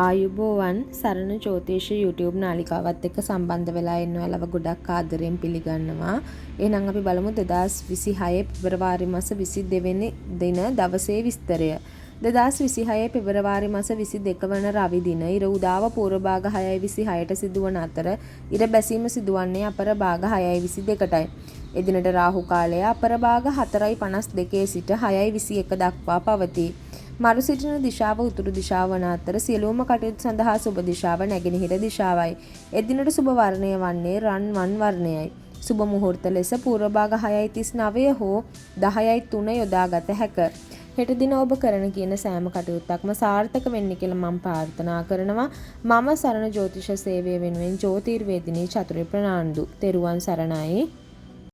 ආයුබෝවන් සරණ ජ්‍යොතිෂ YouTube නාලිකාවත් එක්ක සම්බන්ධ වෙලා ඉන්න ඔයාලව ගොඩක් ආදරෙන් පිළිගන්නවා. එහෙනම් අපි බලමු 2026 පෙබරවාරි මාස 22 වෙනි දින දවසේ විස්තරය. 2026 පෙබරවාරි මාස 22 වන රවි දින ඉර උදාව පූර්ව භාග 6:26ට සිදුවන අතර ඉර බැසීම සිදුවන්නේ අපර භාග 6:22ටයි. එදිනට රාහු කාලය අපර භාග 4:52 සිට 6:21 දක්වා පවතී. මරු සිටින දිශාව උතුරු දිශාව වන අතර සියලුම කටයුතු සඳහා සුබ දිශාව නැගෙනහිර දිශාවයි. එදිනට සුබ වර්ණය වන්නේ රන්වන් වර්ණයයි. සුබ මුහූර්ත ලෙස පූර්ව භාග 6:39 හෝ 10:03 යොදාගත හැක. හෙට දින ඔබ කරන කියන සෑම කටයුත්තක්ම සාර්ථක වෙන්න කියලා මම ප්‍රාර්ථනා කරනවා. මම සරණ ජ්‍යොතිෂ සේවය වෙනුවෙන් ජ්‍යොතිර්වේදිනී චතුරි ප්‍රනාන්දු. තෙරුවන් සරණයි.